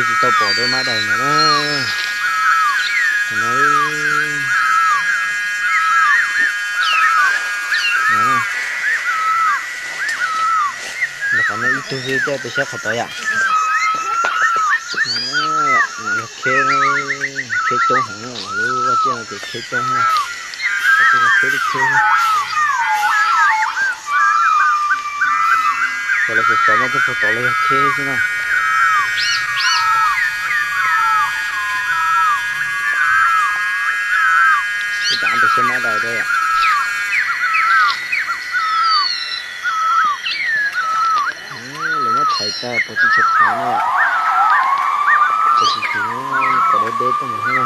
Tsis tau pom dua mab dais no na. Nyob qhov no ib tug xwb, tej pes sab qhov tod yom. Kheb, kheb coob heev, lub vaj tsiaj no ces kheb coob na. Kheb li kheb. Cov lawv xov xov no tuaj puag tod los yog kheb xwb na. Ib cov pes sab mab dais rau yom. Lawv muab thaiv tag pov tsis tshua qhav na. Pov tsis tshua, pov deb deb tuaj mus na.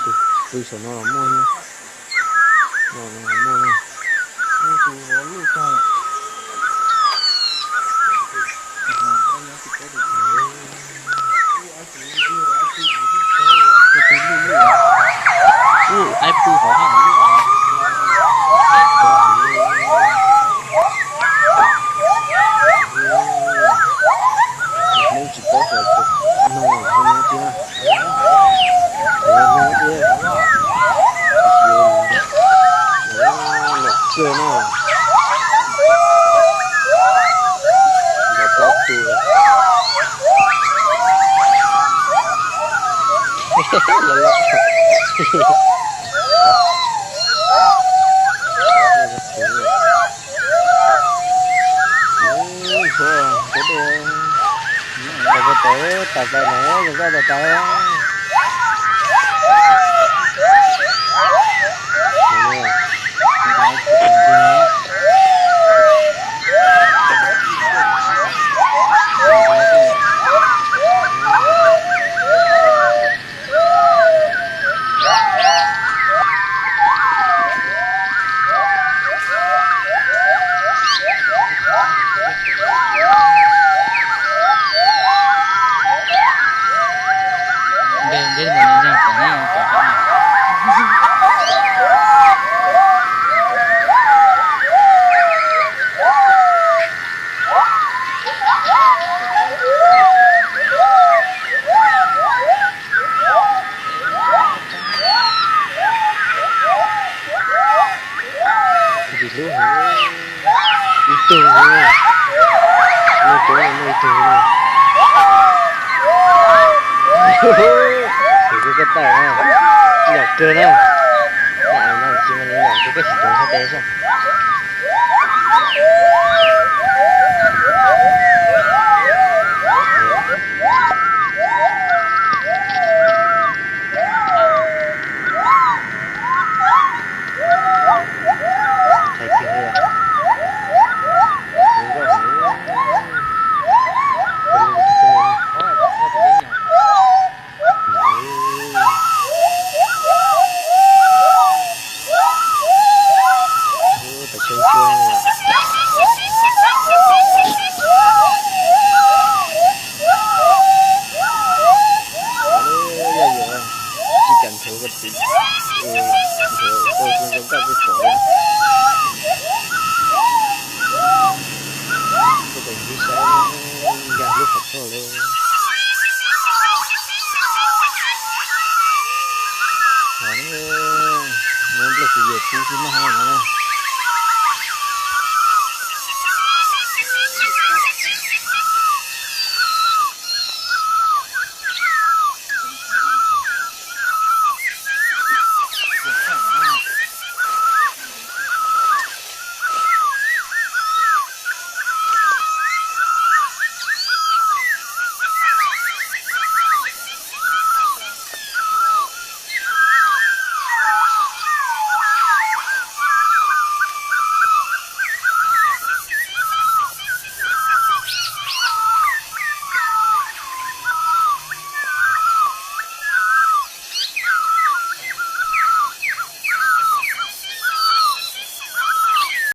Tus pw saum no los muaj na. No los muaj na. Tus vov luj tag. Tus luj luj. Ub, aib pw hauv haj luj. Hmoob tsis paub xyov tus no hauv no tiag. Hauv no tiag. Lom kawg na. Nrov plaub tus lawm. Los los. Ntxhuav, ntxhuav dej, tas tas tas tas, zaj tas tas. Ntxim hlub heev, ib tug no, muaj coob muaj ib tug no. Tus koj koj tawm na, nyom kawg na. Nyom no tsis mas nyom kawg, koj tsis tau hais tias saib. Hais kiag li, zoo nkauj heev. Tab tseeb tiag. Yog yuav tsis kam nthuav koj txiv, nthuav koj zoo zoo nkauj koj pom li. Koj tseem ntxim saib nkag lub qhov txoj li.